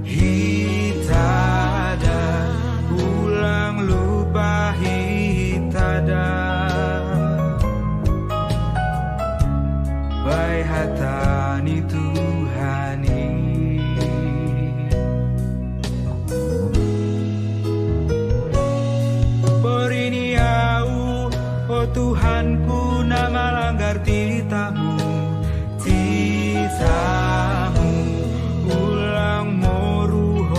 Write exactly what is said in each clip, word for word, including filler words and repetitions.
Hitada, ulang lupa hitada. Bai hatani Tuhani. Porini au, o Tuhanku, na malanggar titahMu, titahMu, ulang moruh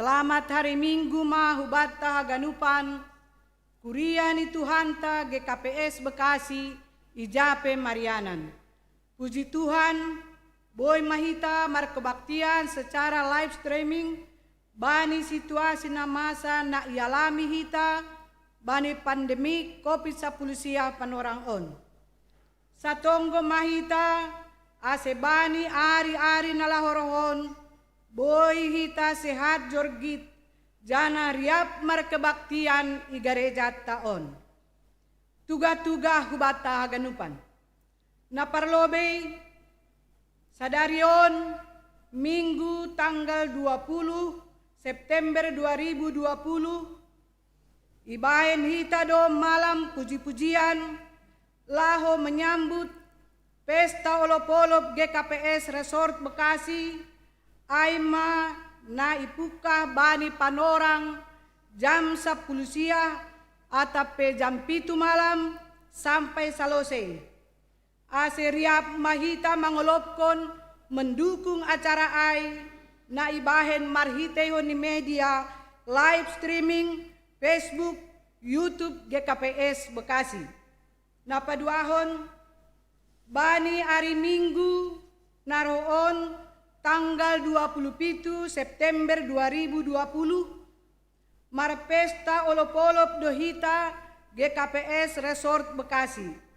Salamat hari Minggu ma hubanta haganupan, kuria ni Tuhanta G K P S Bekasi, ija pe marianan. Puji Tuhan, boi ma hita markebaktian secara live streaming bani situasi na masa na ialami hita bani pandemi covid sapuluh sia panorang on. Satonggo ma hita, ase bani ari-ari na laho roh on, boi hita sehat jorgit, janah riap markebaktian i garejanta on. Tuga-tuga hubanta haganupan. Na parlobei, sadari on, Minggu tanggal dua puluh September dua ribu dua puluh, ibahen hita do malam puji-pujian, laho menyambut pesta olop-olop G K P S Resort Bekasi, ai ma na ipungkah bani panorang jam sapuluh sia atap pe jam pitu malam sampai salose. Ase riap ma hita mangolopkon mendukung acara ai, na ibahen marhiteihon ni media live streaming Facebook, YouTube G K P S Bekasi. Na paduahon, bani ari Minggu na roh on tanggal dua puluh pitu September dua ribu dua puluh, marpesta olop-olop do hita G K P S Resort Bekasi.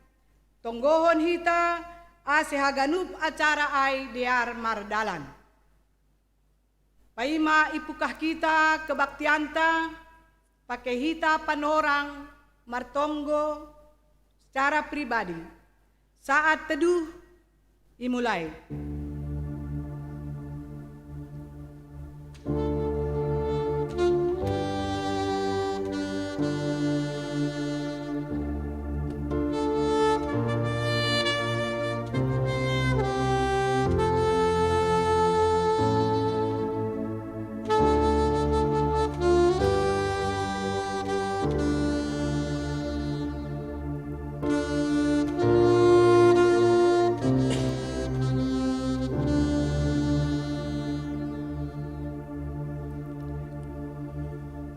Tonggohon hita ase haganup acara ai dear mardalan. Paima ipungkah hita kebaktianta, pake hita panorang martonggo secara pribadi. Saat teduh dimulai.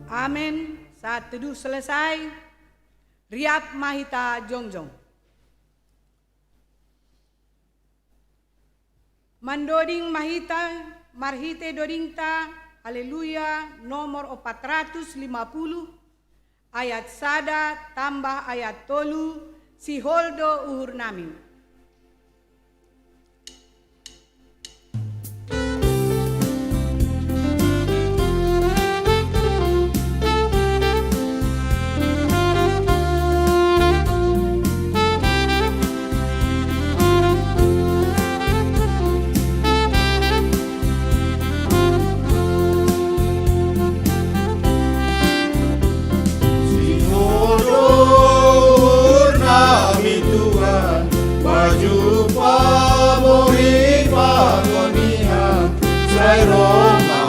Amen. Saat teduh selesai, riap ma hita jongjong. Mandoding ma hita marhite dodingta, Haleluya, nomor opat ratus lima puluh, ayat sada tambah ayat tolu, sihol do uhur nami. Sihol do uhur nami Tuhan, baju pamohi pangonian, sai roh ma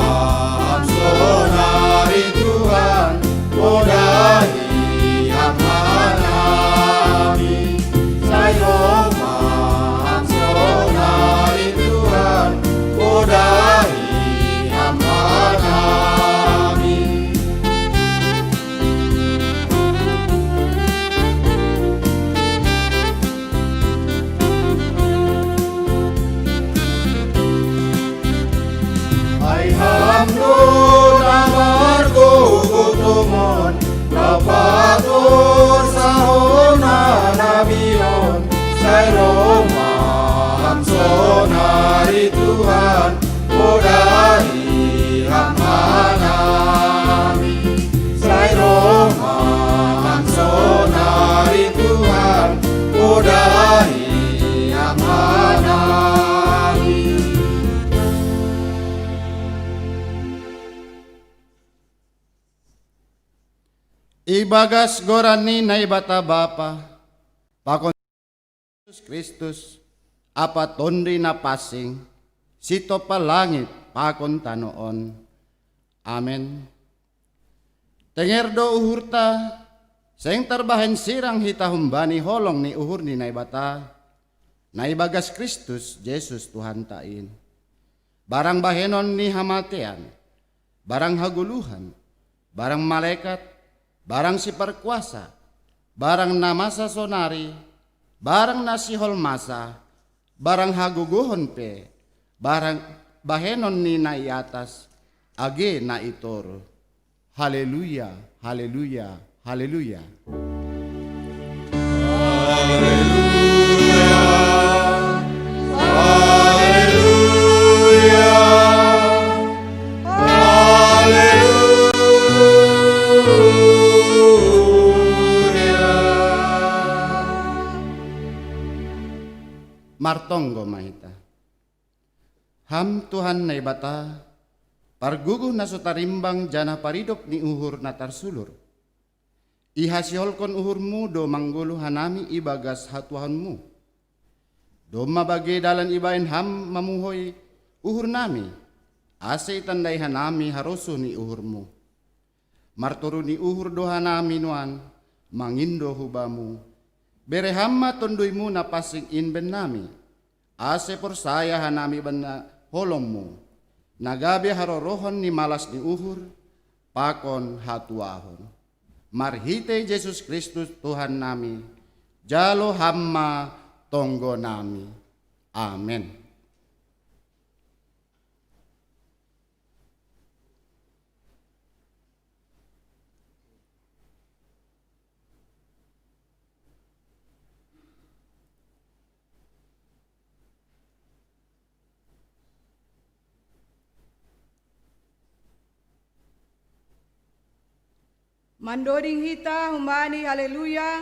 Ham sonari Tuhan, podahi Ham ma nami. Sai roh ma Ham sonari Tuhan, podahi Ham ma nami. Ai Ham do na margogoh tongon, na patorsahon hanamion, sai roh ma Ham sonari Tuhan, podahi Ham ma nami. Sai roh ma Ham sonari Tuhan, podahi Ham ma nami. Ibagas goran ni Naibata Bapa, pakon Jesus Kristus, ampa Tonduy Napansing, sitopah langit pakon tanoh on. Amen. Tenger do uhurta, seng tarbahen sirang hita humbani holong ni uhur ni Naibata, na ibagas Kristus Jesus Tuhanta in. Barang bahenon ni hamatean, barang hagoluhan, barang malekat, barang siparkuasa, barang na masa sonari, barang na sihol masa, barang hagogohon pe, barang bahenon ni na i atas, age na i toru. Haleluya, haleluya, haleluya. Haleluya, haleluya, haleluya. Martonggo ma hita. Ham Tuhan Naibata, pargogoh na so tarimbang janah paridop ni uhur na tarsulur. Ihasiholkon uhurmu do manggoluh hanami ibagas hatuahonmu. Domma bage dalan ibahen Ham mamuhoi uhurnami, ase itandai hanami harosuh ni uhurmu. Martoru ni uhur do hanami nuan, mangindo hu Bamu. Bere Ham ma TonduyMu na pansing in bennami, ase porsaya hanami bani holongMu, na gabe harorohon ni malas ni uhur pakon hatuahon. Marhitei Jesus Kristus Tuhannami, jalo Ham ma tonggonami. Amen. Mandoding hita humbani Haleluya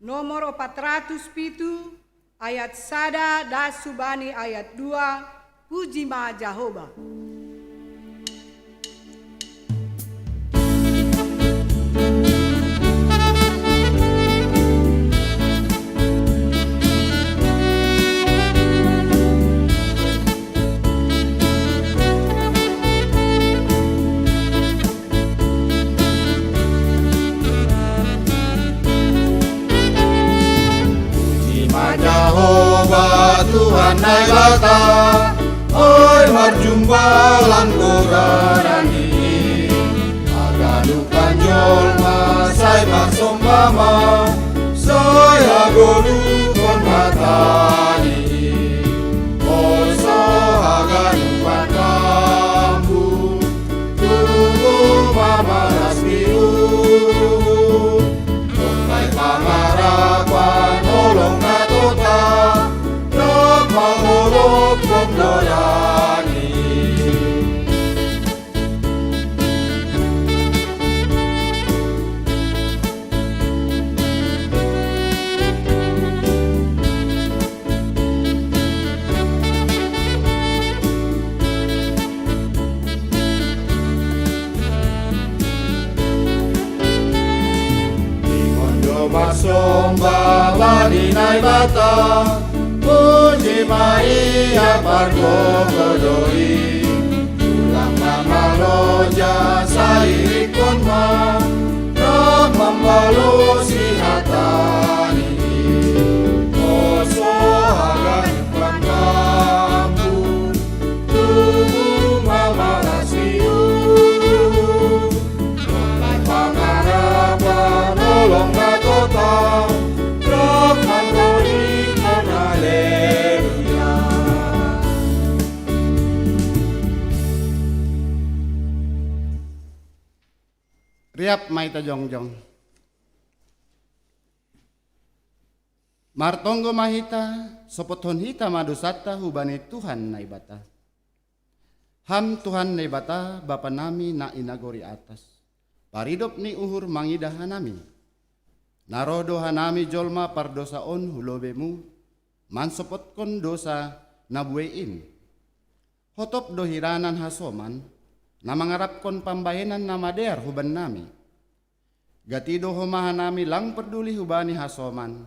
nomor opat ratus pitu, ayat sada das hubani ayat dua. Puji ma Jahowa. Puji ma Jahowa Tuhan Naibata, oi marjumpa lam goran-Ni. Haganupan jolma sai marsomba ma, sai hagoluhon hata-Ni. Holso haganupan lambun, tubu ma malas ni uhur. Dob ai pangarapan holong na totap, dob mangolophon goran-Ni. Ingon do marsomba bani Naibata, puji ma Ia pargogoh do i. Ulang ma maloja, sai irikkon ma, dob mambalosi hata-Ni. Holso haganupan lambun, tubu ma malas ni uhur. Dob ai pangarapan holong na totap, dob mangolophon haleluya. Riap ma hita jongjong. Martonggo ma hita, sopothon hita ma dosanta hubani Tuhan Naibata. Ham Tuhan Naibata, Bapa nami na i nagori atas, paridop ni uhur mangidah hanami. Na roh do hanami jolma pardosa on hu lobeiMu, mansopotkon dosa na buei in. Hotop do hiranan hasoman, na mangarapkon pambahenan na madear hubannami. Gati do homa hanami lang parduli hubani hasoman,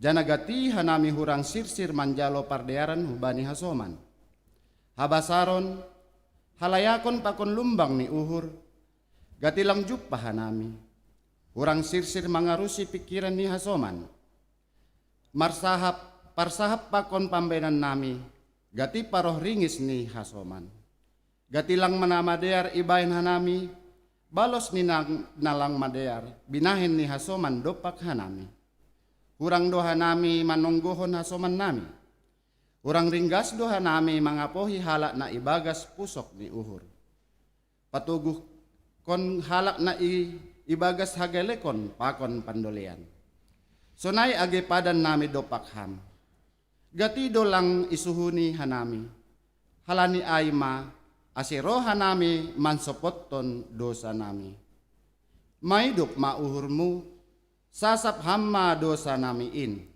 janah gati hanami hurang sirsir manjalo pardearan hubani hasoman. Habasaron, halayakon pakon lumbang ni uhur, gati lang jumpah hanami. Hurang sirsir mangarusi pingkiran ni hasoman. Marsahap, parsahap pakon pambahenannami, gati paroh ringis ni hasoman. Gati lang na madear ibahen hanami, balos ni na lang madear binahen ni hasoman dompak hanami. Hurang do hanami manonggohon hasomannami. Hurang ringgas do hanami mangapohi halak na ibagas pusok ni uhur. Patoguhkon halak na ibagas hagalekon pakon pandolean. Sonai age padannami dompak Ham. Gati do lang isuhuni hanami. Halani ai ma, ase rohanami mansopothon dosanami. Maidup ma uhurMu, sasap Ham ma dosanami in.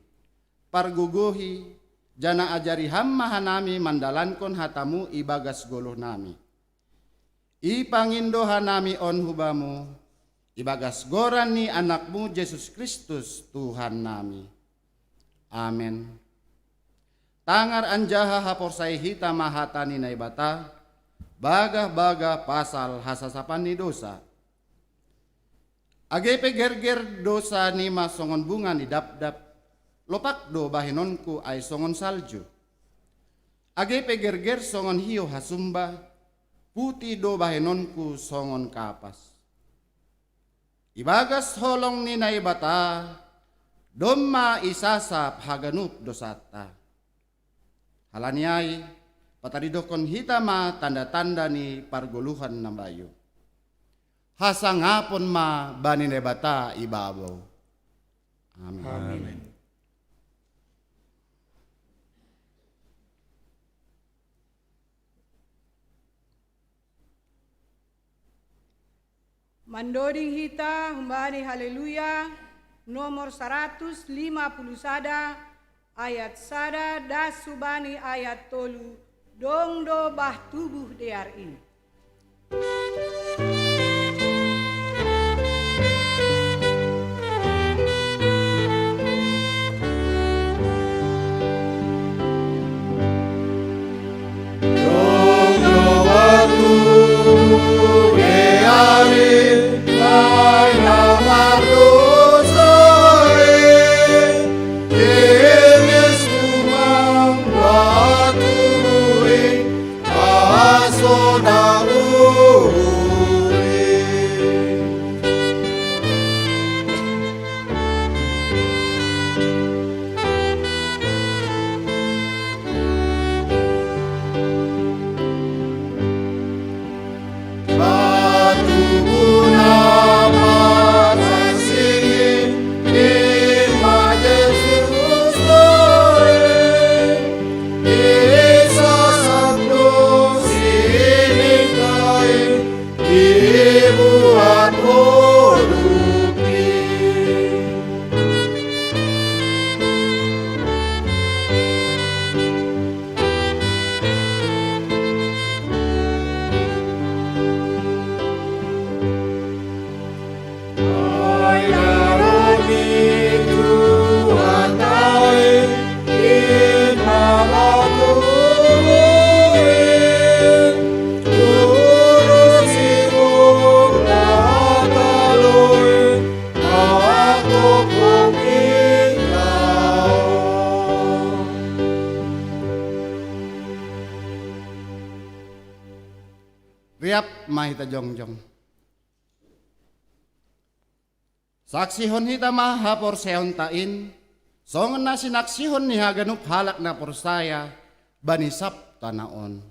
Pargogohi, janah ajari Ham ma hanami mandalankon hataMu ibagas goluhnami. Ipangindo hanami on hu Bamu, ibagas goran ni AnakMu Jesus Kristus Tuhannami. Amen. Tangar anjaha haporsaya hita ma hata ni Naibata, bagah-bagah pasal hasasapan ni dosa. Age pe gerger dosa nima songon bunga ni dapdap, lopak do bahenonku ai songon salju. Age pe gerger songon hiou hasumba, puti do bahenonku songon kapas. Ibagas holong ni Naibata, domma isasap haganup dosanta. Halani ai, pataridohkon hita ma tanda-tanda ni pargoluhan na bayu. Hasangapon ma bani Naibata ibabou. Amen. Amen. Mandoding hita humbani Haleluya nomor saratus lima puluh sada, ayat sada das hubani ayat tolu, dong do bah tubuh dear i. Riap ma hita jongjong. Saksihon hita ma haporsayaonta in, songon na sinaksihon ni haganup halak na porsaya bani sabta na on.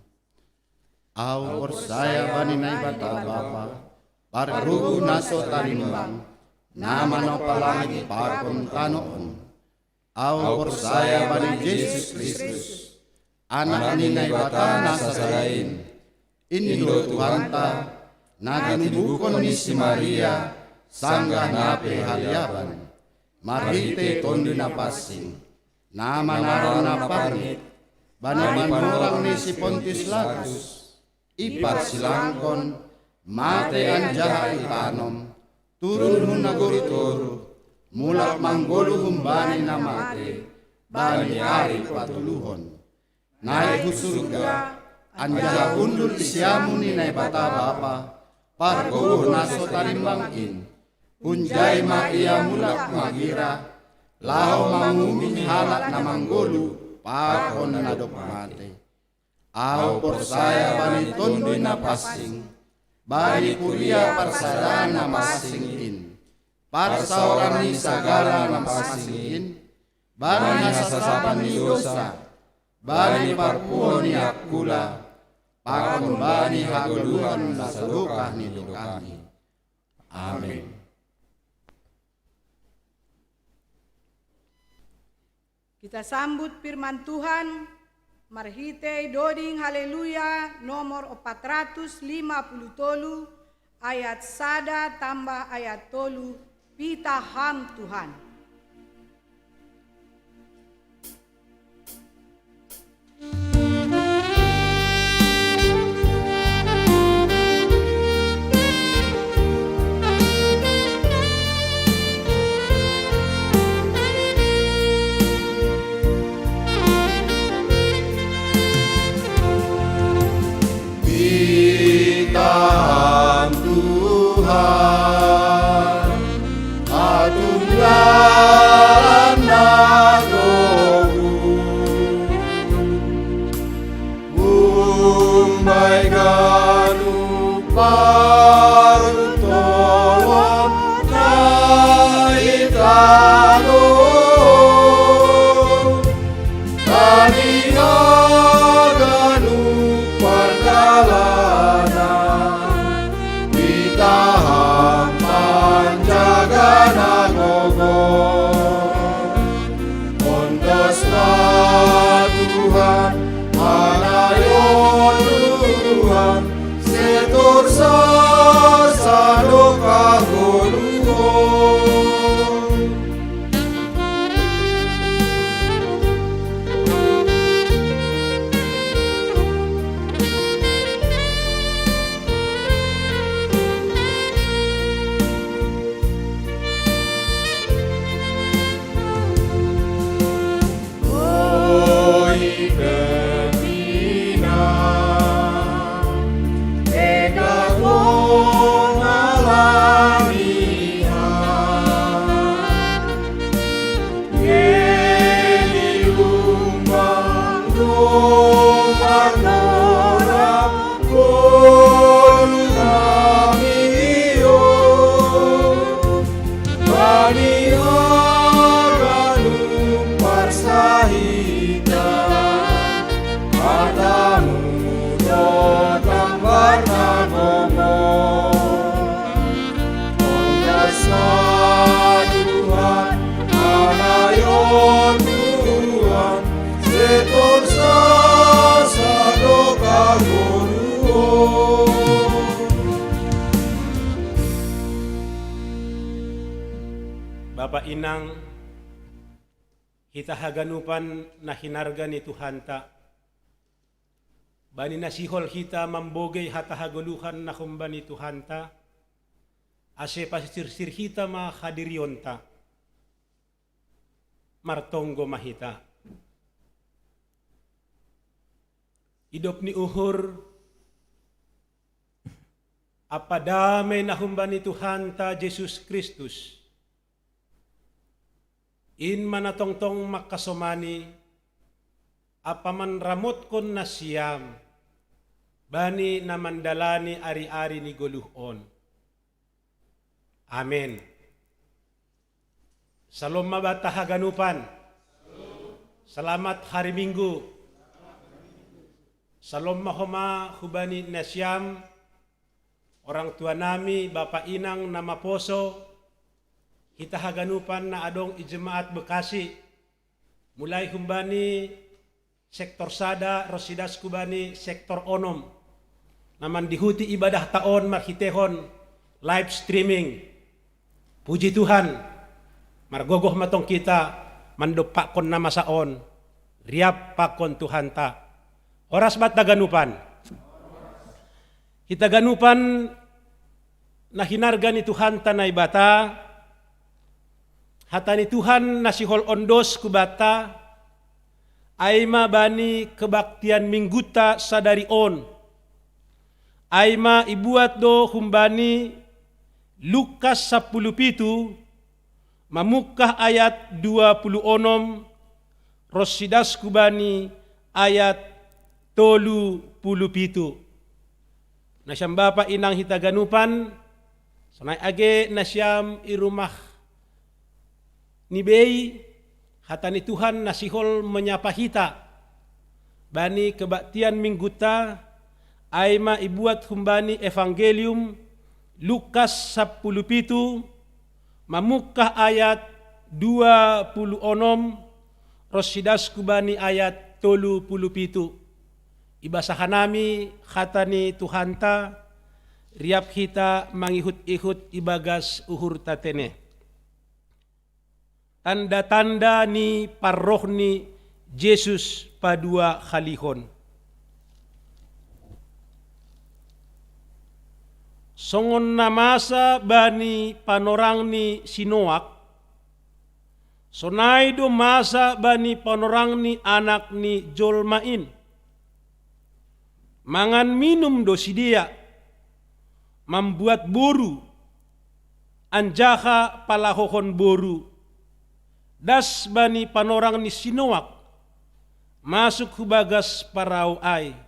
Ahu porsaya bani Naibata Bapa, Pargogo na so tarimbang, na manompa langit pakon tano on. Ahu porsaya bani Jesus Kristus, Anak ni Naibata na sasada in, in do Tuhanta, na tinubuhon ni si Maria, sanggah na pe haliaban, marhite Tonduy Napansing, na manaron na parngit bani panorang ni si Pontius Pilatus, iparsilangkon, mate anjaha itanom, turun hu nagori toruh, mulak manggoluh humbani na mate bani ari patoluhon. Naek hu surga, anjaha hundul di siamun ni Naibata Bapa, Pargogo na so tarimbang in. Hunjai ma Ia mulak magira, laho manguhumi halak na manggoluh pakon na dob mate. Ahu porsaya bani Tonduy Napansing, bani kuria parsadaan na pansing in, parsaoran ni sagala na pansing in, bani hasasapan ni dosa, bani parpuhon ni angkula, pakon bani hagoluhan na sadokah ni dokahmi. Amin. Kita sambut firman Tuhan marhitei doding Haleluya nomor opat ratus lima puluh tolu, ayat sada tambah ayat tolu, Pitah Ham Tuhan. Pitah Ham Tuhan, atum dalan na gogo. Umbai ganup parutoloan na i tano, bani haganup pardalanan, pitah Ham panjagaan na gogo. Ondos ma Tuhan, anayon Tuhan, sai torus sadokah ngolu on. Bani haganup parsahitan, hartamu dohot Ham pardalanan. Ondos ma Tuhan, anayon Tuhan, sai torus sadokah ngolu on. Bapa inang, hita haganupan na hinarga ni Tuhanta, bani na sihol hita mambogei hata hagoluhan na humbani Tuhanta, ase pasirsir hita ma hadirionta. Martonggo ma hita. Idop ni uhur ampa damei na humbani Tuhanta Jesus Kristus, in ma na tongtong mangkasomani ampa manramotkon nasiam bani na mandalani ari-ari ni goluh on. Amen. Salom ma banta haganupan. Selamat hari Minggu. Salom ma homa hubani nasiam, orang tua nami, bapa inang na maposo, hita haganupan na adong i Jemaat Bekasi, mulai humbani sektor sada ronsi das hubani sektor onom, na mandihuti ibadahta on marhiteihon live streaming. Puji Tuhan, margogoh ma tong hita mandompakkon na masa on, riap pakon Tuhanta. Horas banta haganupan. Hita haganupan na hinarga ni Tuhanta Naibata, hata ni Tuhan na sihol ondos hubanta, ai ma bani kebaktian Minggunta sadari on. Ai ma ibuat do humbani Lukas sampulu pitu, mamungkah ayat dua puluh onom, ronsi das hubani ayat tolu pulu pitu. Na siam bapa inang hita ganupan, sonai age na siam i rumah ni bei, hata ni Tuhan na sihol menyapa hita bani kebaktian mingguta, ai ma ibuat humbani Evangelium Lukas sapuluh pitu, mamungkah ayat dua puluh onom, ros sidas hubani ayat tolu puluh pitu. Ibasa hanami hata ni Tuhanta, riap hita mangihut-ihut ibagas uhur tatene. Tanda-tanda ni parroh ni Jesus padua halihon. Songon na masa bani panorang ni si Noak, sonai do masa bani panorang ni Anak ni Jolma in. Mangan minum do sidea, mambuat boru, anjaha palahohon boru, das bani panorang ni si Noak, masuk hu bagas parau ai.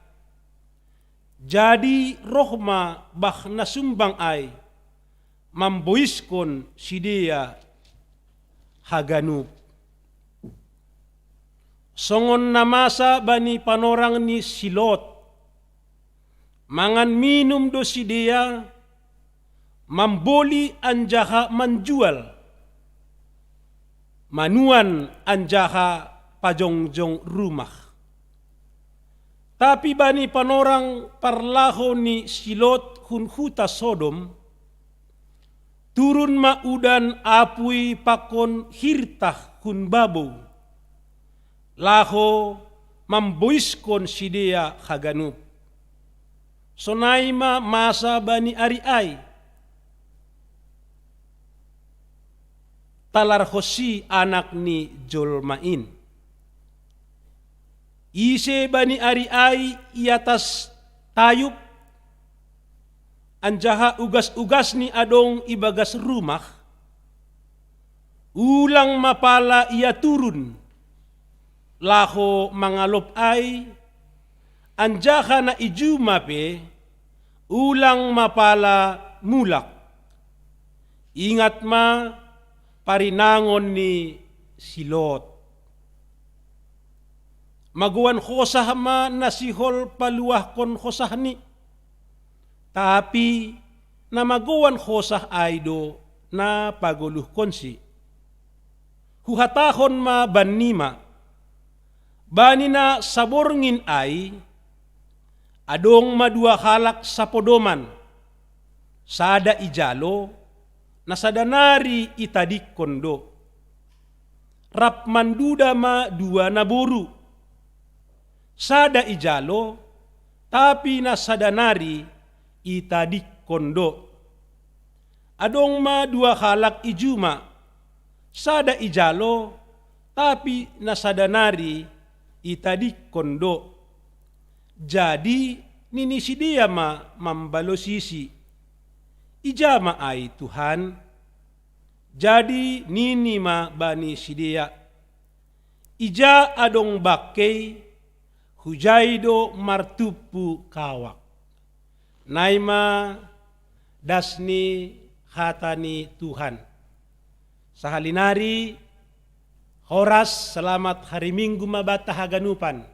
Jadi roh ma bah na sumbang ai, mamboiskon sidea haganup. Songon na masa bani panorang ni si Lot, mangan minum do sidea, mamboli anjaha manjual, manuan anjaha pajongjong rumah. Tapi bani panorang parlaho ni si Lot hun huta Sodom, turun ma udan apui pakon hirtah hun babou, laho mamboiskon sidea haganup. Sonai ma masa bani ari ai. Talarhosi Anak ni Jolma in. Ise bani ari ai i atas tayub, anjaha ugas-ugasni adong ibagas rumah, ulang ma pala ia turun, laho mangalop ai, anjaha na i juma pe, ulang ma pala mulak. Ingat ma parinangon ni si Lot. Magoan hosah ma na sihol paluahkon hosahni. Tapi na magoan hosah ai do na pagoluhkonsi. Huhatahon ma bannima, bani na saborngin ai, adong ma dua halak sapodoman, sada ijalo, na sada nari itadingkon do. Rap manduda ma dua naboru, sada ijalo, tapi na sada nari itadingkon do. Adong ma dua halak i juma, sada ijalo, tapi na sada nari itadingkon do. Jadi nini sidea ma mambalosisi, ija ma ai Tuhan? Jadi nini ma bani sidea, ija adong bangkei, hujai do martumpu kawak. Nai ma das ni hata ni Tuhan. Sahali nari, horas, selamat hari Minggu ma banta haganupan.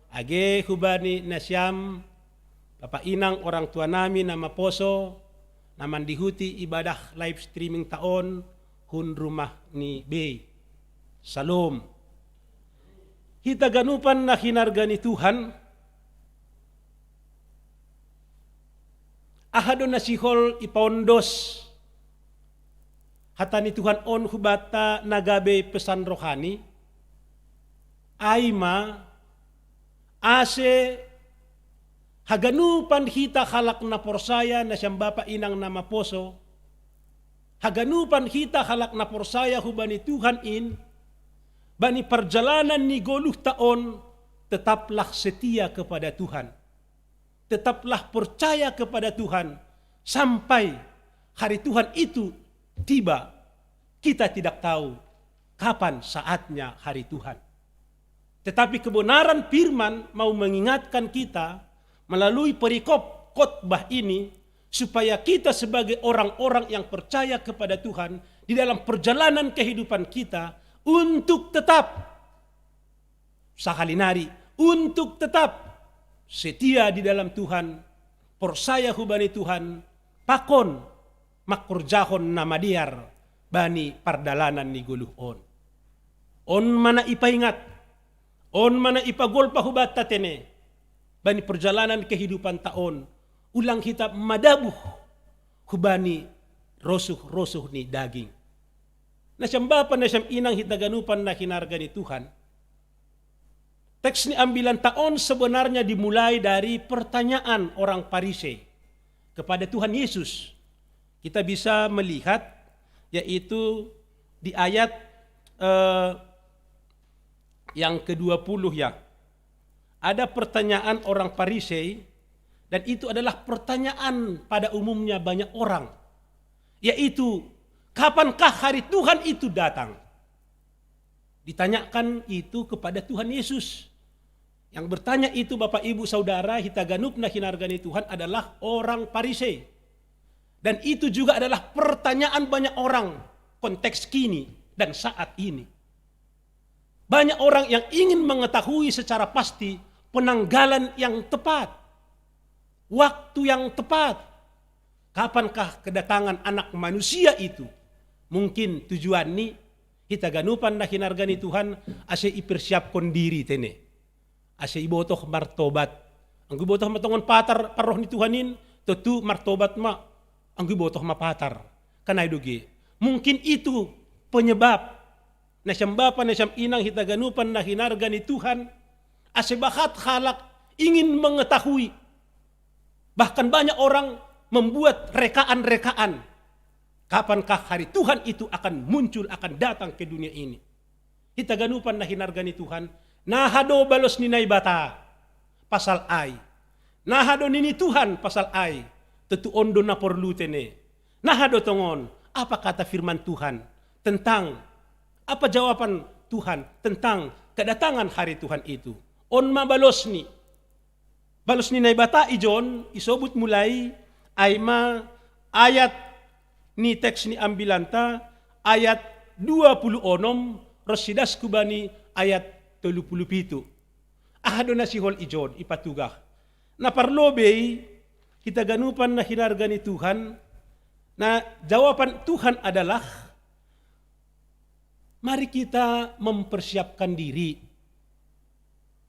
Age hubani nasiam, bapa inang orang tua nami na maposo, na mandihuti ibadah live streaming ta on, hun rumah ni bei. Salom. Hita ganupan na hinarga ni Tuhan, aha do na sihol ipaondos hata ni Tuhan on hubanta na gabe pesan rohani, ai ma, ase haganupan hita halak na porsaya nasiam bapa inang na maposo, haganupan hita halak na porsaya hubani Tuhan in, bani parjalanan ni goluhta on, tetaplah setia kepada Tuhan. Tetaplah percaya kepada Tuhan sampai hari Tuhan itu tiba. Kita tidak tahu kapan saatnya hari Tuhan. Tetapi kebenaran firman mau mengingatkan kita melalui perikop khotbah ini, supaya kita sebagai orang-orang yang percaya kepada Tuhan di dalam perjalanan kehidupan kita untuk tetap, sakalinari, untuk tetap setia di dalam Tuhan, porsaya hubani Tuhan, pakon makurjahon na madear bani pardalanan ni goluh on. On ma na ipaingat, on ma na ipagolpa hubanta tene, bani perjalanan kehidupan ta on, ulang hita madabuh hubani rosuh-rosuh ni daging. Nasiam bapa, nasiam inang, hita ganupan na hinarga ni Tuhan. Teks ni ambilan ta on sebenarnya dimulai dari pertanyaan orang Parisei kepada Tuhan Yesus. Kita bisa melihat, yaitu di ayat eh, yang kedua puluh, ya. Ada pertanyaan orang Parisei, dan itu adalah pertanyaan pada umumnya banyak orang, yaitu, "Kapankah hari Tuhan itu datang?" Ditanyakan itu kepada Tuhan Yesus. Yang bertanya itu, Bapak, Ibu, Saudara, hita ganup na hinarga ni Tuhan, adalah orang Parisei. Dan itu juga adalah pertanyaan banyak orang konteks kini dan saat ini. Banyak orang yang ingin mengetahui secara pasti penanggalan yang tepat, waktu yang tepat, kapankah kedatangan Anak Manusia itu. Mungkin tujuan ni hita ganupan na hinarga ni Tuhan, ase ipersiapkon diri tene, ase ibotoh martobat. Anggo ibotoh ma tongon patar parroh ni Tuhan in, tontu martobat ma. Anggo ibotoh ma patar, kan ai do ge. Mungkin itu penyebab, nasiam bapa, nasiam inang, hita ganupan na hinarga ni Tuhan, ase bahat halak ingin mengetahui. Bahkan banyak orang membuat rekaan-rekaan, kapankah hari Tuhan itu akan muncul, akan datang ke dunia ini. Hita ganupan na hinarga ni Tuhan, naha do balos ni Naibata pasal ai? Naha do nini Tuhan pasal ai? Tontu on do na porlu tene. Naha do tongon, apa kata firman Tuhan tentang, apa jawaban Tuhan tentang kedatangan hari Tuhan itu? On ma balosni. Balos ni Naibata ijon isobut mulai, ai ma ayat ni teks ni ambilanta, ayat dua puluh onom, ros sidas hubani ayat tolu puluh pitu. Aha do na sihol ijon ipatugah? Na parlobei, hita ganupan na hinarga ni Tuhan, na jawaban Tuhan adalah, mari kita mempersiapkan diri.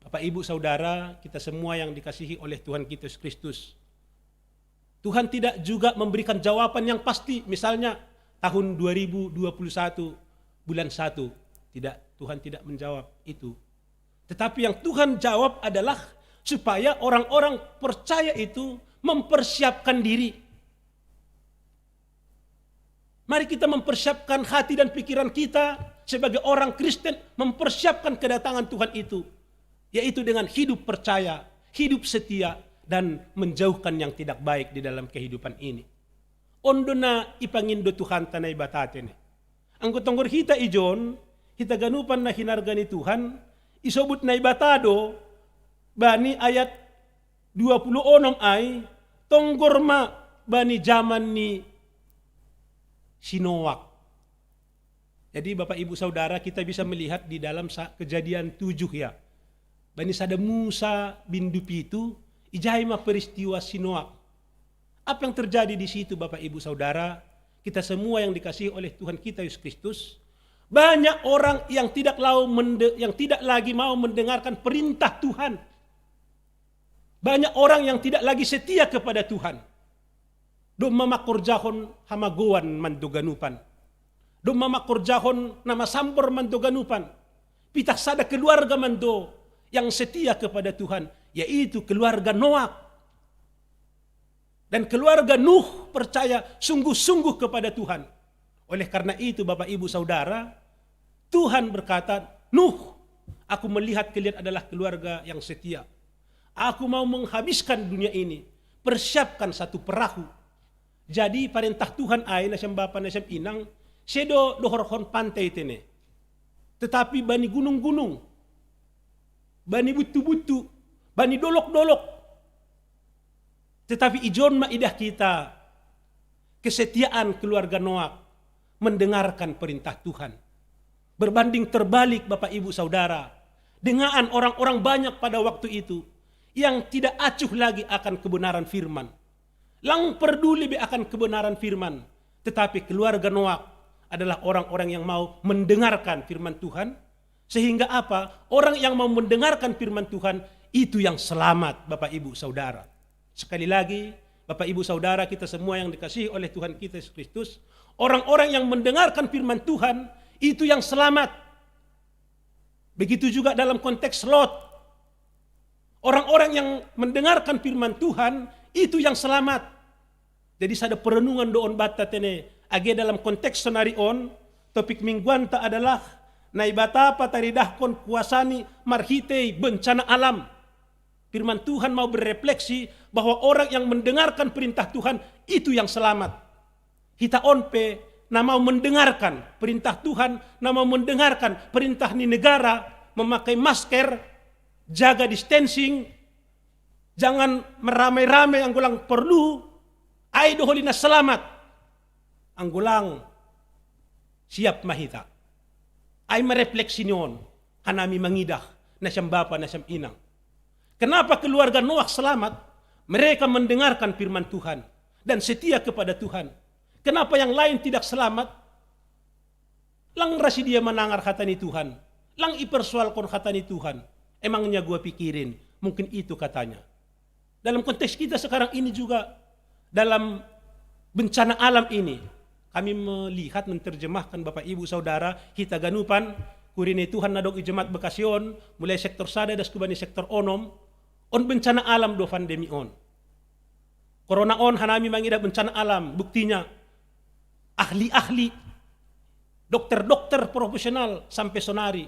Bapak, Ibu, Saudara, kita semua yang dikasihi oleh Tuhan kita Yesus Kristus. Tuhan tidak juga memberikan jawaban yang pasti, misalnya tahun dua ribu dua puluh satu bulan satu. Tidak, Tuhan tidak menjawab itu. Tetapi yang Tuhan jawab adalah supaya orang-orang percaya itu mempersiapkan diri. Mari kita mempersiapkan hati dan pikiran kita sebagai orang Kristen, mempersiapkan kedatangan Tuhan itu, yaitu dengan hidup percaya, hidup setia, dan menjauhkan yang tidak baik di dalam kehidupan ini. On do na ipangindo Tuhanta Naibata tene. Anggo tonggor hita ijon, hita ganupan na hinarga ni Tuhan, isobut Naibata do bani ayat dua puluh onom ai, tonggor ma bani jaman ni si Noak. Jadi, Bapak, Ibu, Saudara, kita bisa melihat di dalam sa-, Kejadian tujuh, ya. Bani sada Musa bindu pitu, ijai ma peristiwa si Noak. Apa yang terjadi di situ, Bapak, Ibu, Saudara, kita semua yang dikasihi oleh Tuhan kita Yesus Kristus? Banyak orang yang tidak lau mende-, yang tidak lagi mau mendengarkan perintah Tuhan. Banyak orang yang tidak lagi setia kepada Tuhan. Domma mangkorjahon hamagoan mando ganupan. Domma mangkorjahon na masambor mando ganupan. Pitah sada keluarga mando yang setia kepada Tuhan, yaitu keluarga Noak. Dan keluarga Nuh percaya sungguh-sungguh kepada Tuhan. Oleh karena itu, Bapak, Ibu, Saudara, Tuhan berkata, "Nuh, aku melihat kalian adalah keluarga yang setia. Aku mau menghabiskan dunia ini. Persiapkan satu perahu." Jadi, parentah Tuhan ai, nasiam bapa, nasiam inang, sedo dohorhon pantai tene, tetapi bani gunung-gunung. bani buttu-buttu, bani dolok-dolok. Tetapi ijon ma idah kita kesetiaan keluarga Noah mendengarkan perintah Tuhan. Berbanding terbalik, Bapak, Ibu, Saudara, dengan orang-orang banyak pada waktu itu yang tidak acuh lagi akan kebenaran firman. Lang peduli be akan kebenaran firman. Tetapi keluarga Noah adalah orang-orang yang mau mendengarkan firman Tuhan. Sehingga apa? Orang yang mau mendengarkan firman Tuhan, itu yang selamat, Bapak, Ibu, Saudara. Sekali lagi, Bapak, Ibu, Saudara, kita semua yang dikasihi oleh Tuhan kita Yesus Kristus, orang-orang yang mendengarkan firman Tuhan, itu yang selamat. Begitu juga dalam konteks Lot. Orang-orang yang mendengarkan firman Tuhan, itu yang selamat. Jadi, sada perenungan do on banta tene, age dalam konteks sonari on, topik mingguanta adalah Naibata pataridahkon kuasani marhitei bencana alam. Firman Tuhan mau berefleksi bahwa orang yang mendengarkan perintah Tuhan, itu yang selamat. Hita on pe na mau mendengarkan perintah Tuhan, na mau mendengarkan perintah ni negara, memakai masker, jaga distancing, jangan meramai-ramai anggo lang perlu, ai do holina selamat. Anggo lang siap ma hita. Ai ma refleksi ni on, hanami mangidah, na siam bapa, na siam inang. Kenapa keluarga Noah selamat? Mereka mendengarkan firman Tuhan dan setia kepada Tuhan. Kenapa yang lain tidak selamat? Lang ra si dia manangar hata ni Tuhan. Lang ipersoalkon hata ni Tuhan. Emangnya gua pikirin, mungkin itu katanya. Dalam konteks kita sekarang ini juga, dalam bencana alam ini, kami melihat, menerjemahkan, Bapak, Ibu, Saudara, hita ganupan, kuria ni Tuhan na adong i jemaat Bekasi on, mulai sektor sada das hubani sektor onom, on bencana alam do pandemi on. Corona on hanami mangidah bencana alam, buktinya ahli-ahli, dokter-dokter profesional sampai sonari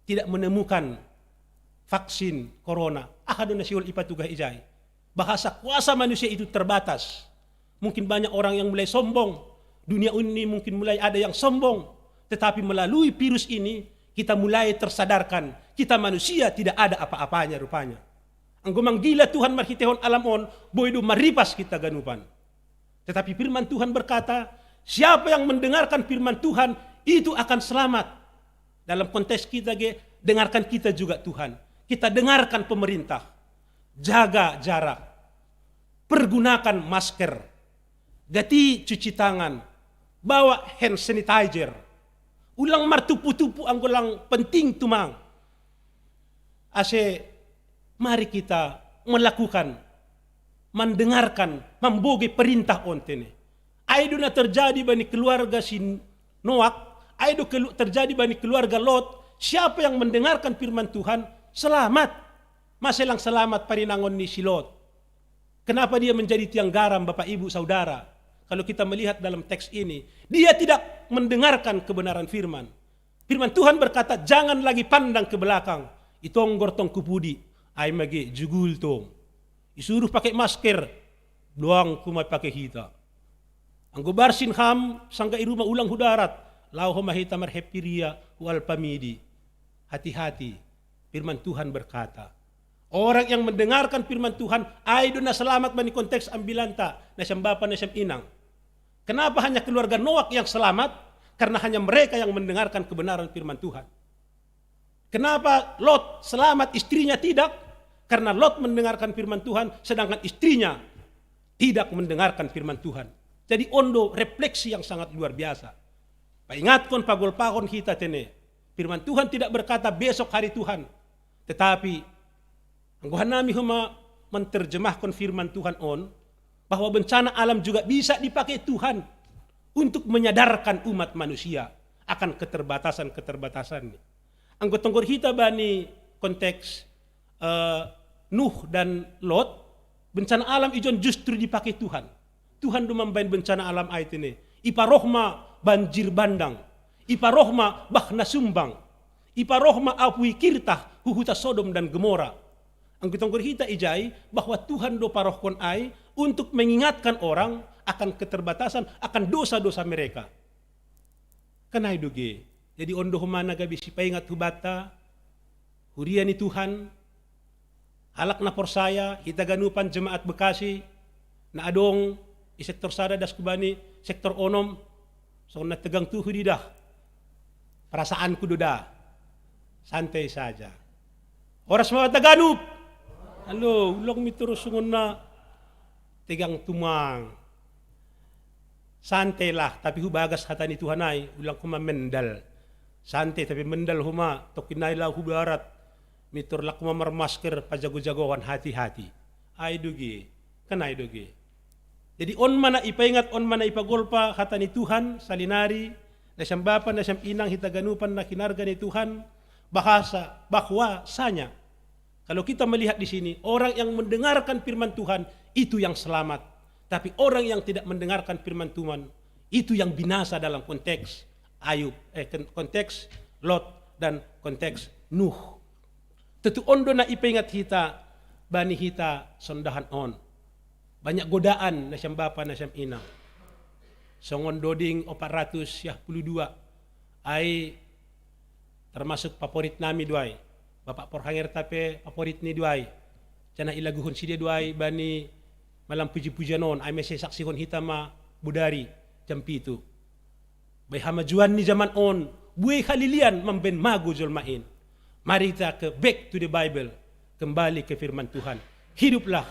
tidak menemukan vaksin corona. Aha do na sihol ipatugah ijai? Bahasa kuasa manusia itu terbatas. Mungkin banyak orang yang mulai sombong. Dunia ini mungkin mulai ada yang sombong. Tetapi melalui virus ini, kita mulai tersadarkan, kita manusia tidak ada apa-apanya rupanya. Anggo manggila Tuhan marhitehon alam on, boi do maripas hita ganupan. Tetapi firman Tuhan berkata, siapa yang mendengarkan firman Tuhan, itu akan selamat. Dalam konteks kita ge, dengarkan kita juga, Tuhan. Kita dengarkan pemerintah. Jaga jarak. Pergunakan masker. Gati cuci tangan. Bawa hand sanitizer. Ulang martupu-tupu anggo lang penting tumang. Ase mari kita melakukan, mendengarkan, mambogei perintah on tene. Ai do na terjadi bani keluarga si Noak, ai do kelu-, terjadi bani keluarga Lot. Siapa yang mendengarkan firman Tuhan, selamat. Mase lang selamat parinangon ni si Lot? Kenapa dia menjadi tiang garam, Bapak, Ibu, Saudara? Kalau kita melihat dalam teks ini, dia tidak mendengarkan kebenaran firman. Firman Tuhan berkata, jangan lagi pandang ke belakang. Itonggor tong hu pudi, ai mage jugul tong. Isuruh pakai masker, doang ku ma pakai hita. Anggo barsin ham, sanggah i ruma ulang hu darat, laho ma hita marheppiria hu Alpamidi. Hati-hati, firman Tuhan berkata. Orang yang mendengarkan firman Tuhan, ai do na selamat bani konteks ambilanta, na siam bapa, na siam inang. Kenapa hanya keluarga Noak yang selamat? Karena hanya mereka yang mendengarkan kebenaran firman Tuhan. Kenapa Lot selamat, istrinya tidak? Karena Lot mendengarkan firman Tuhan, sedangkan istrinya tidak mendengarkan firman Tuhan. Jadi on do refleksi yang sangat luar biasa. Paingatkon, pagolpahon hita tene. Firman Tuhan tidak berkata besok hari Tuhan. Tetapi, anggo hanami homa menterjemahkon firman Tuhan on, bahwa bencana alam juga bisa dipakai Tuhan untuk menyadarkan umat manusia akan keterbatasan-keterbatasannya. Anggo tonggor hita bani konteks, eh, Nuh dan Lot, bencana alam ijon justru dipakai Tuhan. Tuhan do mambahen bencana alam ai tene. Iparoh ma banjir bandang. Iparoh ma bah na sumbang. Iparoh ma apuy kirtah hu huta Sodom dan Gomora. Anggo tonggor hita ijai bahwa Tuhan do parohkon ai untuk mengingatkan orang akan keterbatasan, akan dosa-dosa mereka. Kan ai do ge. Jadi on do homa na gabe sipaingat hu banta, Huria ni Tuhan, halak na porsaya, hita ganupan jemaat Bekasi, na adong i sektor sada das kubani sektor onom, songon na tegang tu huida. Perasaanku do da. Santai saja. Horas ma taganup. Halo, ulang mi terus songon na tegang tumang. Santailah, tapi hubagas hata ni Tuhan ai, ulang homa mendal. Santai tapi mendal homa, tokkin nai laho hu darat. Mintor lang homa marmasker, pajago-jagoan, hati-hati. Ai do ge, kan ai do ge. Jadi on ma na ipaingat, on ma na ipagolpa hata ni Tuhan salinari, na siam bapa, na siam inang, hita ganupan na hinarga ni Tuhan, bahasa, bahwasanya kalau kita melihat di sini, orang yang mendengarkan firman Tuhan, itu yang selamat. Tapi orang yang tidak mendengarkan firman Tuhan, itu yang binasa dalam konteks Ayub, eh, konteks Lot dan konteks Nuh. Tutu on do na ipaingat hita, bani hita sondahan on. Banyak godaan na siam bapa, na siam inang. Songon doding opat ratus siah pulu dua. Ai termasuk favorit nami do ai. Bapak Porhangerta pe favorit ni do ai. Janah ilaguhon sidea do ai bani malam puji-pujian on, ai mese saksihon hita ma bodari jam pitu. Bai hamajuan ni zaman on, buei halilian mambaen mago jolma in. Mari kita ke back to the Bible, kembali ke firman Tuhan. Hiduplah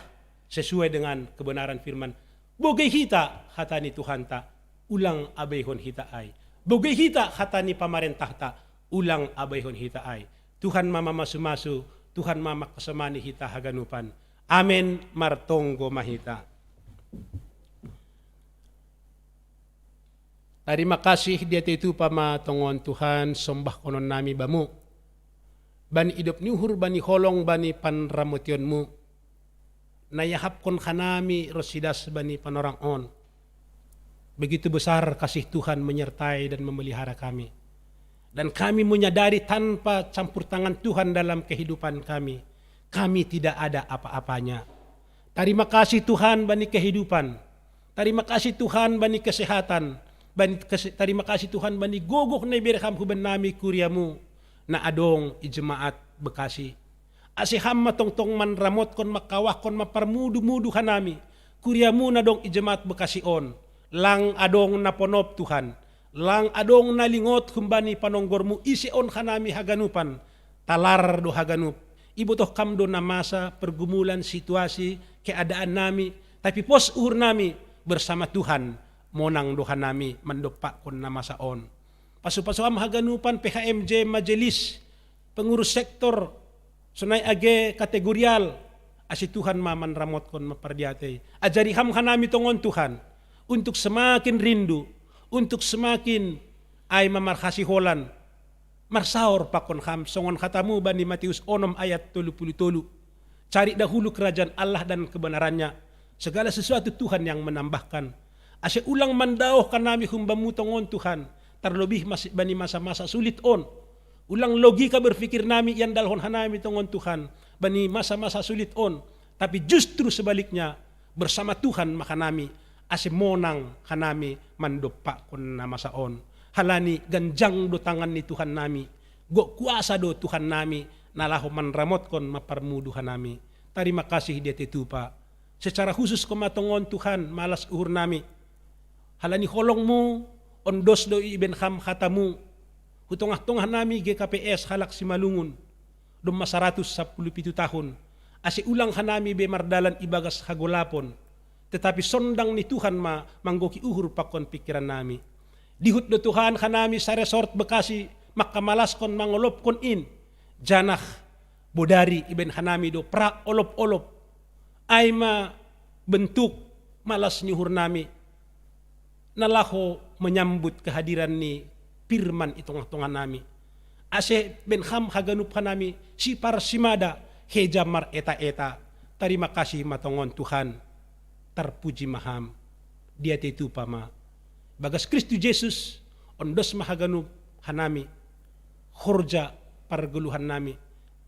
sesuai dengan kebenaran firman. Bogei hita hata ni Tuhanta, ulang abeihon hita ai. Bogei hita hata ni pamarentahta, ulang abeihon hita ai. Tuhan ma mamasu-masu, Tuhan ma mangkasomani hita haganupan. Amen, martonggo ma hita. Tarima kasih diatei tupa ma tongon Tuhan, sombahkonon nami Bamu. Bani idop ni uhur, bani holong, bani panramotionMu, na iahapkon hanami ronsi das bani panorang on. Begitu besar kasih Tuhan menyertai dan memelihara kami. Dan kami menyadari tanpa campur tangan Tuhan dalam kehidupan kami, kami tidak ada apa-apanya. Tarima kasih Tuhan bani kehidupan. Tarima kasih Tuhan bani kesehatan. Bani kese-, tarima kasih Tuhan bani gogoh na ibere Ham huban nami kuriaMu na adong i jemaat Bekasi. Ase Ham ma tongtong manramotkon, mangkawahkon, mamparmudu-mudu hanami kuriaMu na adong i jemaat Bekasi on. Lang adong na ponop Tuhan. Lang adong na lingot humbani panonggorMu, ise on hanami haganupan. Talar do haganup. Ibotoh Kam do na masa, pergumulan, situasi, keadaan nami, tapi pos uhur nami, bersama Tuhan monang do hanami mandompakkon na masa on. Pasu-pasu Ham haganupan P H M J, majelis, pengurus sektor, sonai age kategorial, ase Tuhan ma manramotkon, mampardiatei. Ajari Ham hanami tongon Tuhan, untuk semakin rindu, untuk semakin ai ma marhasiholan, marsaor pakon Ham, songon hataMu bani Matius onom ayat tolu pulu tolu. Cari dahulu kerajaan Allah dan kebenarannya, segala sesuatu Tuhan yang menambahkan. Ase ulang mandaoh hanami humbaMu tongon Tuhan, tarlobih mas-, bani masa-masa sulit on. Ulang logika berpikir nami iandalhon hanami tongon Tuhan, bani masa-masa sulit on. Tapi justru sebaliknya, bersama Tuhan ma hanami, ase monang hanami mandompakkon na masa on. Halani ganjang do tangan ni Tuhan nami, gok kuasa do Tuhan nami, na laho manramotkon, mamparmudu hanami. Tarima kasih diatei tupa. Secara khusus Ho ma tongon Tuhan, malas uhur nami. Halani holongMu, ondos do ibaen Ham hataMu hu tongah-tongah nami G K P S halak Simalungun, domma saratus sampulu pitu tahun, ase ulang hanami be mardalan ibagas hagolapon. Tetapi sondang ni Tuhan ma manggohi uhur pakon pingkiran nami. Dihut do Tuhan hanami saresort Bekasi mangkamalaskon, mangolopkon in, janah bodari ibaen hanami do pra olop-olop. Ai ma bentuk malas ni uhur nami, na laho menyambut kehadiran ni firman i tongah-tongah nami. Ase baen Ham haganup hanami siparsimada, heja mareta-eta. Tarima kasih ma tongon Tuhan. Tarpuji ma Ham. Diatei tupa ma. Bagas Kristus Jesus, ondos ma haganup hanami horja pargoluhan nami,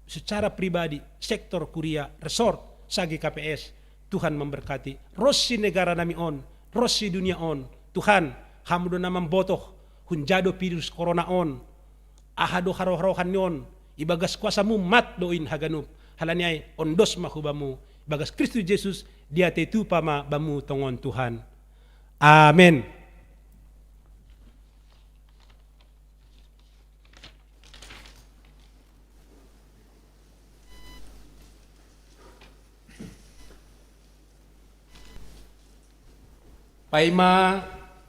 secara pribadi, sektor, kuria, resort, sa G K P S. Tuhan memberkati. Ronsi negara nami on, ronsi dunia on. Tuhan, Ham do na mambotoh, hunja do virus corona on, aha do haroha-roha ni on, Ibagas kuasamu mat do in haganup. Halani ai ondos ma hubamu ibagas Kristus Jesus, diatei tupa ma bamu tongon Tuhan. Amen. Paima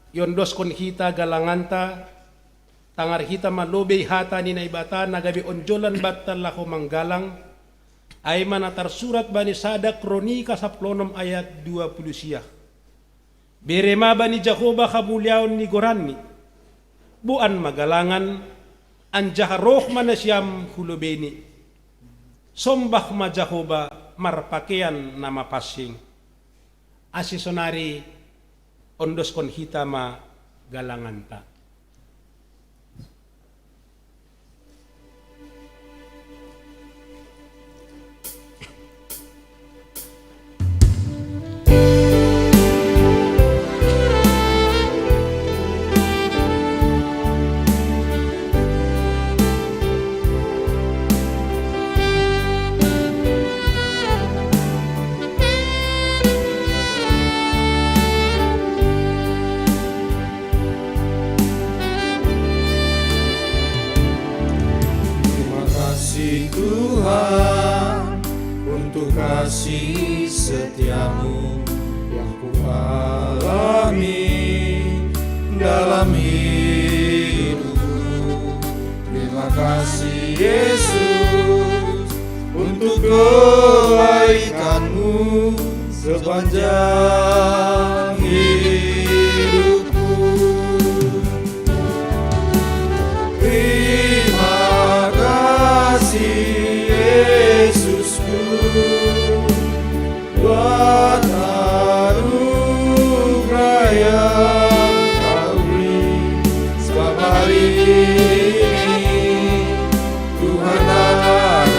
iondoskon hita galanganta, tangar hita ma lobei hata ni Naibata na gabe onjolan banta laho manggalang, ai ma na tarsurat bani sada Kronika saplonom ayat dua puluh sia. Bere ma bani Jahoba hamuliaon ni goranni. Boan ma galangan, anjaha roh ma nasiam hu lobeini. Sombah ma Jahoba marpakean na mapansing. Ase sonari ondoskon hita ma galanganta. Terima kasih Tuhan untuk kasih setiamu yang ku alami dalam hidupku. Terima kasih Yesus untuk kebaikanmu sepanjang hidupku. Terima kasih Yesusku, buat anugerah yang kau beri. Sebab hari ini Tuhan adalah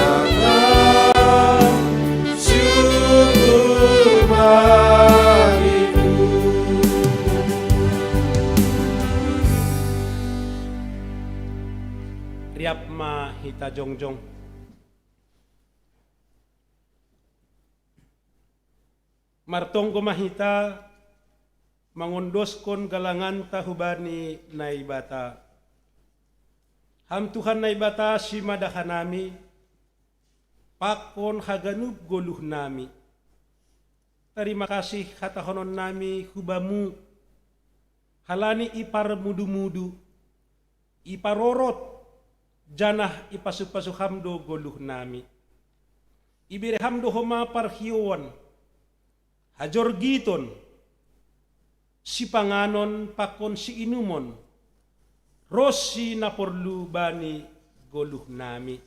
syukur bagiku. Riap ma hita jongjong. Martonggo ma hita mangondoskon galanganta hubani Naibata. Ham Tuhan Naibata, simada hanami, pakon haganup goluhnami. Tarima kasih hatahononnami hu Bamu, halani iparmudu-mudu, iparorot, janah ipasupasu Ham do goluhnami. Ibere Ham do homa parhioan, hajorgiton, sipanganon pakon siinumon, ronsi na porlu bani goluhnami.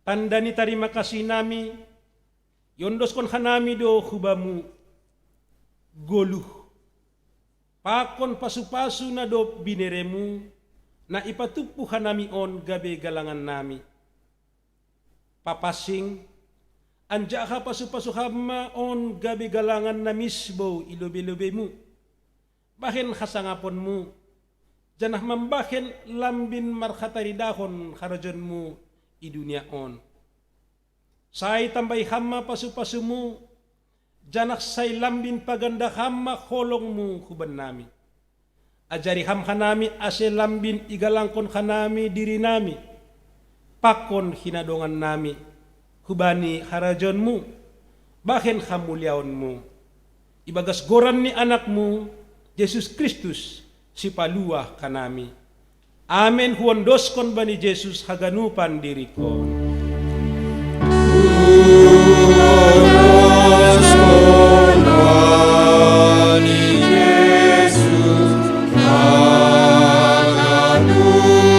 Tanda ni tarima kasihnami, iondoskon hanami do hu Bamu goluh, pakon pasupasu na dob binereMu, na ipatumpu hanami on gabe galangannami. Papansing, anjaha pasupasu Ham ma on gabe galangan na misbou i lobei-lobeiMu. Bahen hasangaponMu, janah mambahen lambin marhataridahon harajaonMu i dunia on. Sai tambai Ham ma pasupasu-Mu, janah sai lambin paganda Ham ma holong-Mu hubannami. Ajari Ham hanami ase lambin igalangkon hanami dirinami, pakon hinadongannami, hubani harajaonMu, bahen hamuliaonMu. Ibagas goran ni AnakMu, Jesus Kristus, Sipaluah hanami. Amen. Huondoskon bani Jesus haganupan diringkon. Huondoskon bani Jesus haganupan diringkon.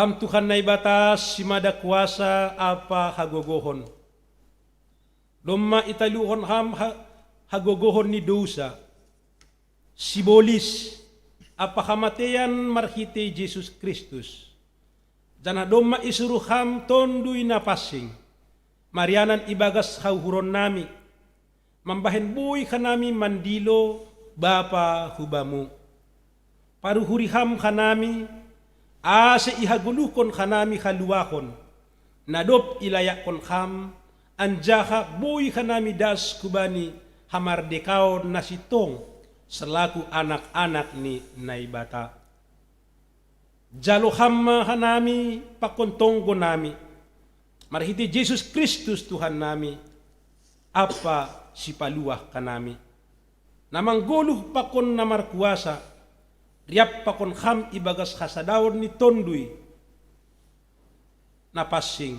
Ham Tuhan Naibata simada kuasa ampa hagogohon. Domma italuhon ham ha-, hagogohon ni dousa, sibolis, ampa hamatean marhitei Jesus Kristus. Janah domma isuruh ham Tonduy Napansing, marianan ibagas hauhuronnami, mambahen boi hanami mandilo Bapa hu Bamu. Paruhuri ham hanami, ase ihagoluhkon hanami haluahon, na dob ilayakkon ham, anjaha boi hanami das hubani hamardekaon na sintong selaku anak-anak ni Naibata. Jalo ham ma hanami pakon tonggonami, marhitei Jesus Kristus Tuhannami, ampa Sipaluah hanami, na manggoluh pakon na markuasa, riap pakon ham ibagas hasadaon ni Tonduy Napansing,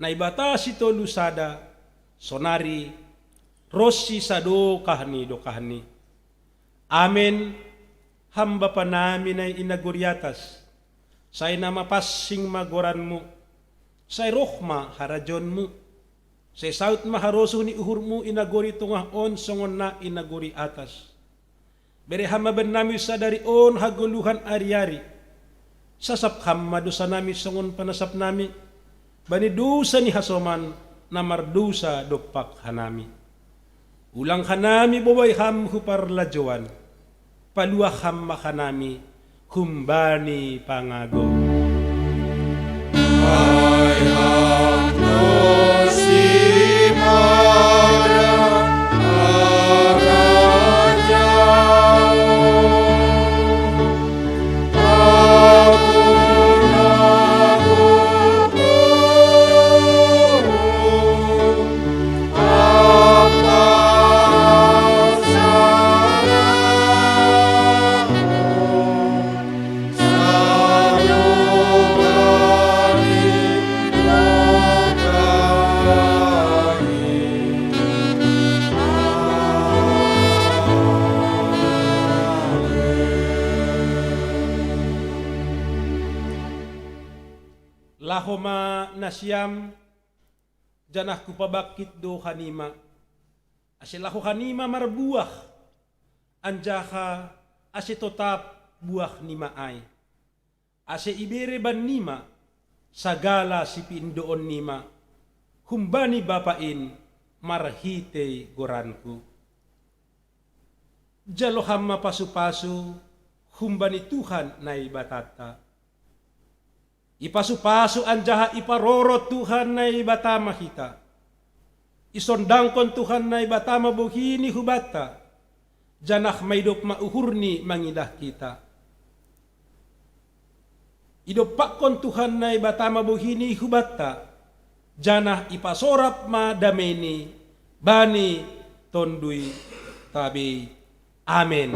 Naibata sitolu sada, sonari ronsi sadokah ni dokahni. Amen. Ham Bapanami na i nagori atas, sai na mapansing ma goranMu, sai roh ma harajaonMu, sai saud ma harosuh ni uhurMu i nagori tongah on songon na i nagori atas. Bere ham ma bannami sadari on hagoluhan ari-ari. Sasap ham ma dousanami songon panasapnami bani dousa ni hasoman na mardousa dompak hanami. Ulang hanami bobai ham hu parlajouan, paluah ham ma hanami humbani pangago. Ai ham do simada harajaon, agung-agung, ampa salahon. Laho ma nasiam, janah hupabangkit do hanima, ase laho hanima marbuah, anjaha ase totap buahnima ai, ase ibere bannima sagala sipindoonnima humbani Bapa in marhitei goranku. Jalo ham ma pasu-pasu humbani Tuhan Naibatanta. Ipasu-pasu anjaha iparorot Tuhan Naibata ma hita. Isondangkon Tuhan Naibata ma bohi-Ni hubanta, janah maidop ma uhur-Ni mangidah hita. Idompakkon Tuhan Naibata ma bohi-Ni hubanta, janah ipasorap ma damei-Ni bani tonduyta bei. Amen.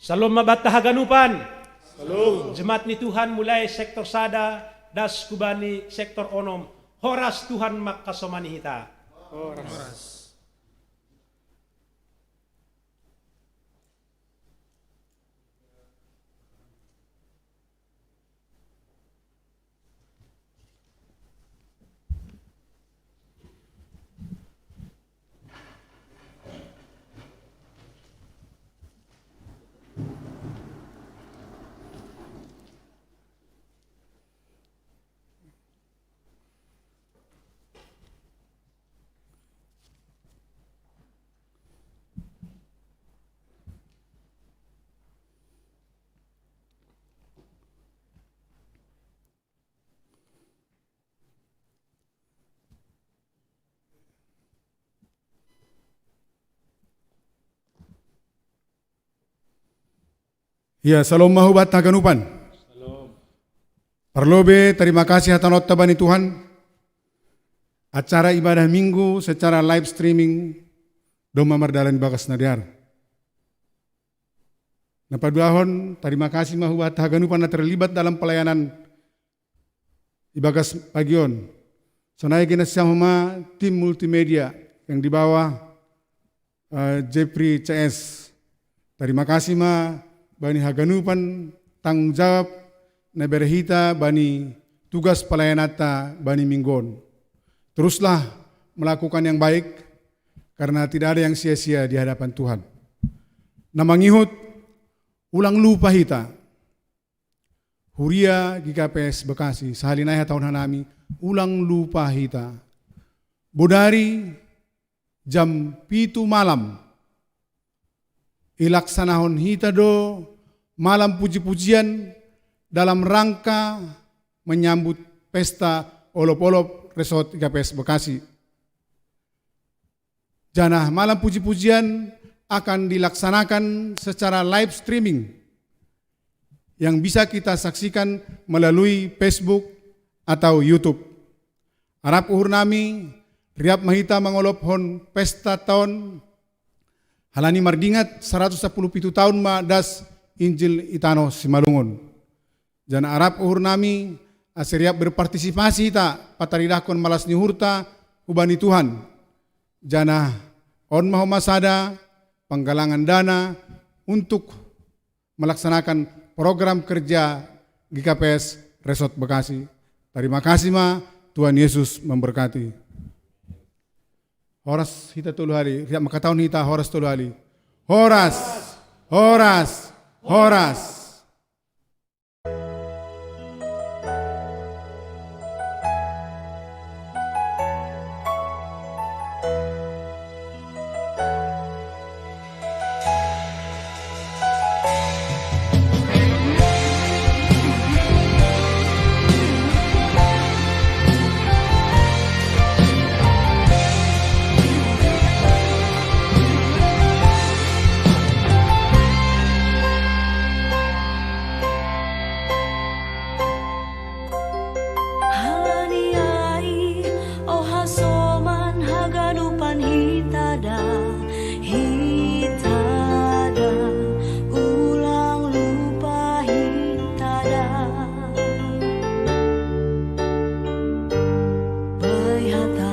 Shalom ma banta haganupan. Shalom. Jemaat ni Tuhan, mulai sektor sada das hubani sektor onom. Horas, Tuhan mangkasomani hita. Horas. Ya, shalom ma hubanta haganupan. Shalom. Parlobei tarima kasih hataononta bani Tuhan. Acara ibadah Minggu secara live streaming domma mardalan bagas na dear. Na paduahon, tarima kasih ma hubuat haganupan na terlibat dalam pelayanan ibagas pagi on. Sonai gena siam homa tim multimedia yang di bawah uh, Jeffrey C S. Tarima kasih ma bani haganupan tanggung jawab na bere hita bani tugas pelayananta bani minggu on. Teruslah melakukan yang baik, karena tidak ada yang sia-sia di hadapan Tuhan. Na mangihut, ulang lupa hita. Huria G K P S Bekasi, sahali nai hatahon hanami, ulang lupa hita. Bodari jam pitu malam, ilaksanahon hita do malam puji-pujian dalam rangka menyambut pesta olop-olop Resort G K P S Bekasi. Janah malam puji-pujian akan dilaksanakan secara live streaming yang bisa kita saksikan melalui Facebook atau YouTube. Arap uhur nami, riap ma hita mangolophon pesta taon, halani mardingat saratus sapuluh pitu taon ma das Injil i tano Simalungun. Janah arap uhur nami, ase riap berpartisipasi hita pataridahkon malas ni uhurta hubani Tuhan. Janah on ma homa sada panggalangan dana untuk melaksanakan program kerja G K P S Resort Bekasi. Terima kasih ma, Tuhan Yesus memberkati. Horas hita tolu hali, riap ma katahon hita horas tolu hali. Horas, horas, horas. Halani ai, o hasoman haganupan hita da, hita da, ulang lupa hita da. Bai hata